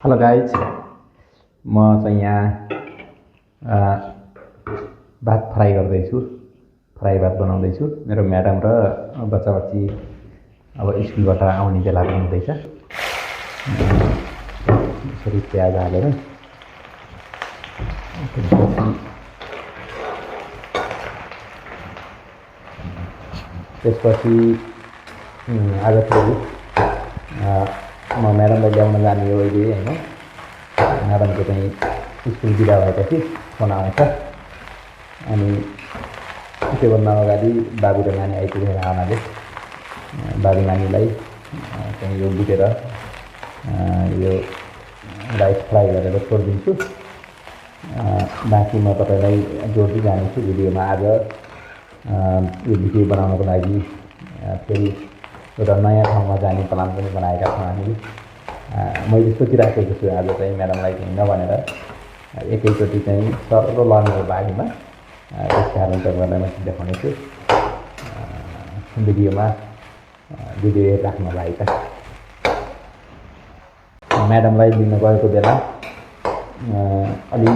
Hello guys, म चाहिँ यहाँ भात फ्राई गर्दैछु। फ्राई भात बनाउँदैछु। मेरो म्याडम र बच्चा बच्ची अब स्कुलबाट आउने बेला पनि हुँदैछ। यसरी प्याज हालेर त्यसपछि आज फेरि म म्याडमलाई ल्याउन जाने हो अहिले होइन। म्याडमको चाहिँ स्कुल बिदा भएपछि फोन आउँछ अनि त्योभन्दा अगाडि बाबु र नानी आइपुगेर आमाले बाबु नानीलाई चाहिँ यो बुटेर यो राइस फ्राई गरेर छोडिदिन्छु। बाँकी म तपाईँलाई जोड्दै जानेछु भिडियोमा। आज यो भिडियो बनाउनको लागि फेरि एउटा नयाँ ठाउँमा जाने प्लान पनि बनाएका छौँ हामीले। मैले सोचिराखेको छु आज चाहिँ म्याडमलाई चाहिँ नभनेर एकैचोटि चाहिँ सर्रो लड्ने बारीमा। त्यस कारण तपाईँलाई म देखाउनेछु भिडियो राख्नलाई। त म्याडमलाई लिन गएको बेला अलि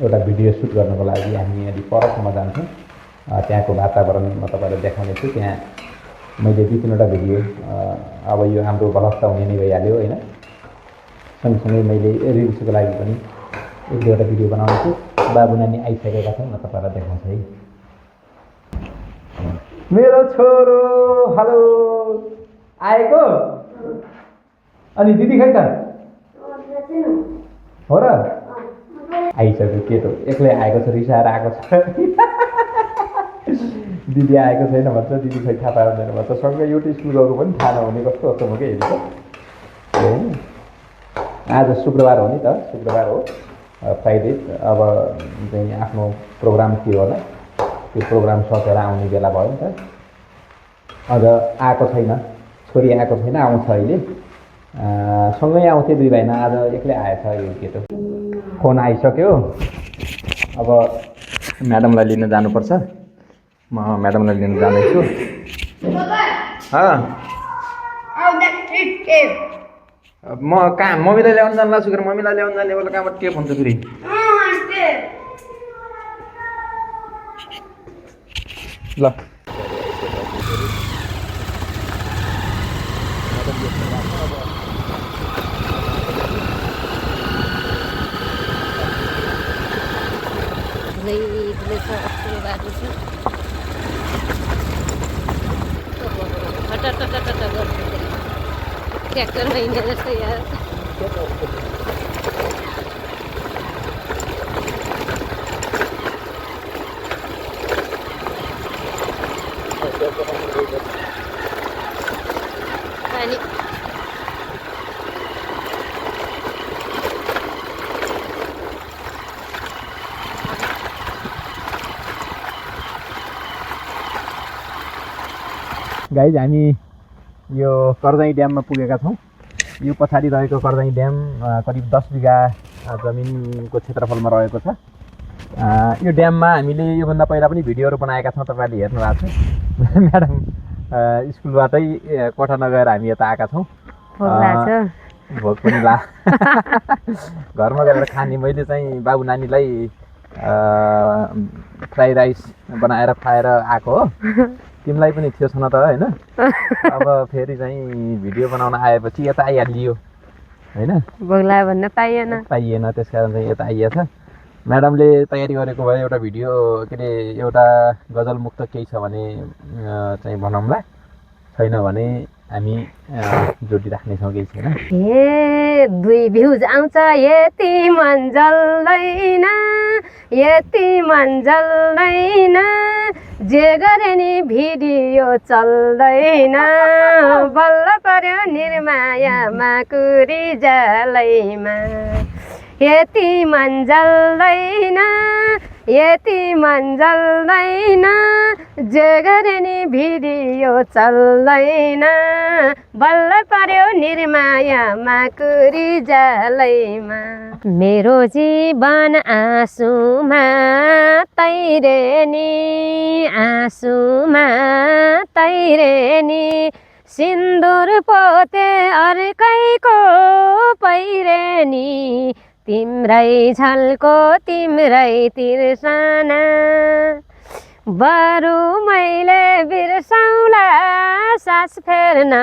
एउटा भिडियो सुट गर्नको लागि हामी अलि परसम्म जान्छौँ। त्यहाँको वातावरण म तपाईँलाई देखाउनेछु। त्यहाँ मैले 2-3वटा भिडियो अब यो हाम्रो बलस्त हुने नै भइहाल्यो होइन। सँगसँगै मैले रिल्सको लागि पनि 1-2वटा भिडियो बनाउँछु। बाबु नानी आइसकेका छन्, म तपाईँलाई देखाउँछु है। मेरो छोरो हेलो आएको। अनि दिदी खै त हो र? आइसक्यो केटो एक्लै आएको छ, रिसाएर आएको छ। दिदी आएको छैन भन्छ, दिदी खै थाहा पाउँदैन भन्छ। सँगै एउटै स्कुल गएको पनि थाहा नहुने कस्तो कस्तो म के हेर्नु। आज शुक्रबार हो नि त, शुक्रबार हो, फ्राइडे। अब चाहिँ आफ्नो प्रोग्राम थियो होला, त्यो प्रोग्राम सकेर आउने बेला भयो नि त। अझ आएको छैन, छोरी आएको छैन, आउँछ अहिले। सँगै आउँथे दुई भाइमा, आज एक्लै आएछ यो केटो। फोन आइसक्यो। अब म्याडमलाई लिन जानुपर्छ। म म्याडमलाई लिन जाँदैछु। म कहाँ मम्मीलाई ल्याउनु जान्ला सुकेर मम्मीलाई ल्याउनु जाने बेला कहाँबाट टेप हुन्छ फेरि। ल ट्र्याक्टर हिँड्ने जस्तो यार। पानी गाइज, हामी यो कर्जाई ड्याममा पुगेका छौँ। यो पछाडि रहेको कर्जाई ड्याम करिब 10 बिघा जमिनको क्षेत्रफलमा रहेको छ। यो ड्याममा हामीले योभन्दा पहिला पनि भिडियोहरू बनाएका छौँ, तपाईँले हेर्नु भएको छ। म्याडम स्कुलबाटै कोठा नगएर हामी यता आएका छौँ। भोक पनि ला घरमा गएर खाने। मैले चाहिँ बाबु नानीलाई फ्राई राइस बनाएर खुवाएर आएको हो। तिमीलाई पनि थियो छन त होइन। अब फेरि चाहिँ भिडियो बनाउन आएपछि यता आइहालियो होइन। भोग्ला भन्न पाइएन, त्यस कारण चाहिँ यता आइएछ। म्याडमले तयारी गरेको भए एउटा भिडियो के अरे एउटा गजल मुक्त केही छ भने चाहिँ बनाउँला, छैन भने हामी जोडिराख्नेछौँ, केही छैन। हे 2 भ्युज आउँछ यति मन जल्दैन, यति मन जल्दैन, जे गरे नि भिडियो चल्दैन, बल्ल पर्यो निर्मायामा कुरी जालैमा। यति मन जल्दैन, यति मन जल्दैन, जे गरे नि भिडियो चल्दैन, बल्ल पर्यो निर्मायामा कुरी जालैमा। मेरो जीवन आँसुमा तैरे नि, आँसुमा तैरे नि, सिन्दुर पोते अर्कैको पहिरेनी तिम्रै झल्को तिम्रै तिर्सना बरु मैले बिर्साउला सास फेर्न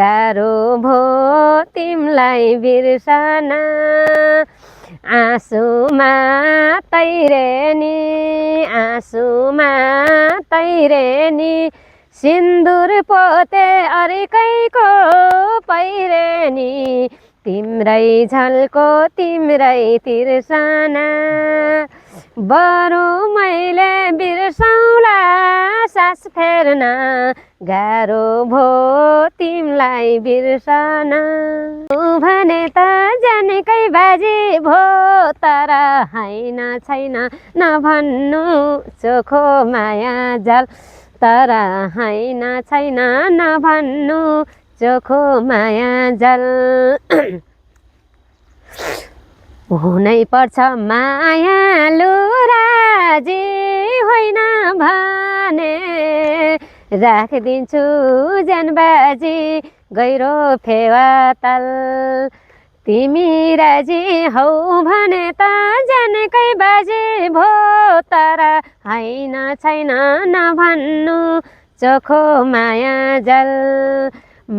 गाह्रो भो तिमलाई बिर्सन आँसुमा तैरेनी आँसुमा तैरेनी सिन्दुर पोते अर्कैको पहिरेनी तिम्रै झल्को तिम्रै तिर्सना बरु मैले बिर्साउला सास फेर्न गाह्रो भो तिमलाई बिर्सन भने त जानेकै बाजी भो तर हैन छैन नभन्नु चोखो माया जाल तर हैन छैन नभन्नु चोखो माया जाल हुनै पर्छ मायालु राजी होइन भने राखिदिन्छु ज्यानबाजी गहिरो फेवा ताल तिमी राजी हौ भने त जानेकै बाजी भो तर हैन छैन नभन्नु चोखो माया जाल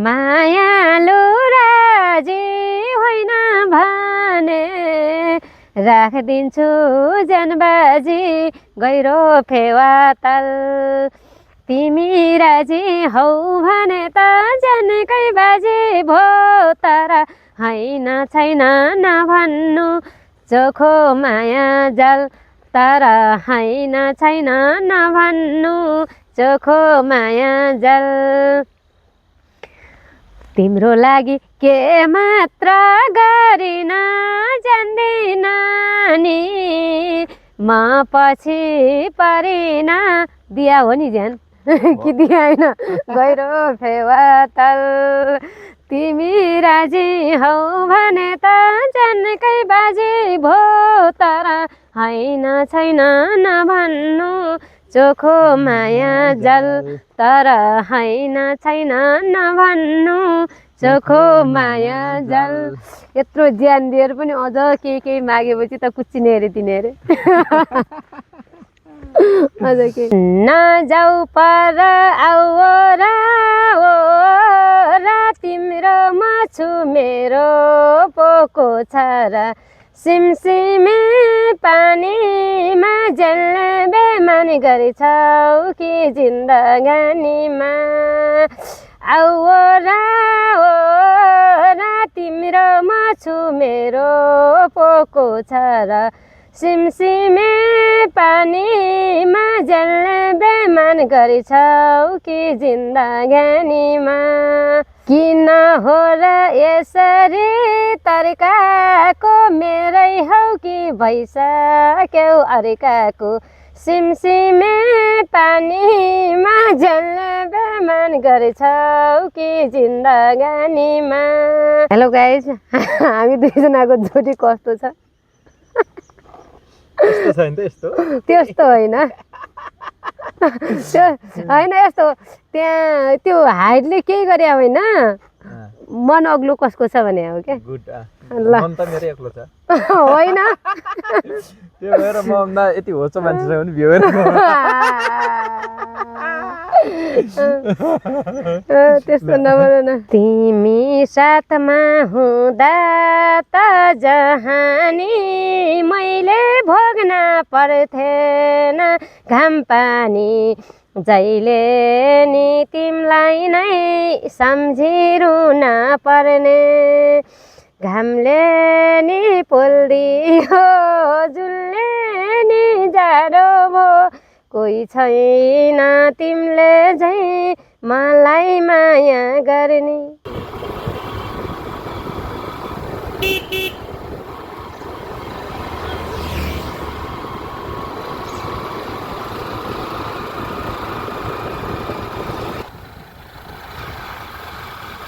मायालु राजी होइन भने राखिदिन्छु ज्यानबाजी गहिरो फेवा ताल तिमी राजी हौ भने त जानेकै बाजी भो तर हैन छैन नभन्नु चोखो माया जाल तर हैन छैन नभन्नु चोखो माया जाल तिम्रो लागि के मात्र गरिन जान्दिन नि म पछि परिन दिया हो नि ज्यान कि दिया होइन गहिरो फेवा ताल तिमी राजी हौ भने त जानेकै बाजी भो तर हैन छैन नभन्नु चोखो माया जाल तर हैन छैन नभन्नु चोखो माया जाल यत्रो ज्यान दिएर पनि अझ के मागेपछि त कुच्चिने अरे तिनी अरे अझ के नजाऊ पर आऊ रा तिम्रो म छु मेरो पोको छ र सिमसिमे पानीमा जल्ने बेमानी गरेछौ कि जिन्दगानीमा आऊ रा तिम्रो म छु मेरो पोको छ र सिमसिमे पानीमा जल्ने बेमान गरेछौ कि जिन्दगानीमा किन हो र यसरी तर्काको मेरै हौ कि भइसक्यौ अर्काको सिमसिमे पानीमा जल्ने बेमान गरेछौ कि जिन्दगानीमा। हेलो गाइज, हामी दुईजनाको जोडी कस्तो छ? त्यस्तो होइन यस्तो त्यहाँ त्यो हाइटले केही गरे होइन, मन अग्लो कसको छ भने हो क्या। होइन त्यस्तो नभन। तिमी साथमा हुँदा त जहानी मैले भोग्न पर्थेन घाम पानी, जहिले नि तिमीलाई नै सम्झिरुन पर्ने। घामले नि पोल्दियो, जुनले नि जाडो भो, कोही छैन तिमीले झै मलाई माया गर्ने।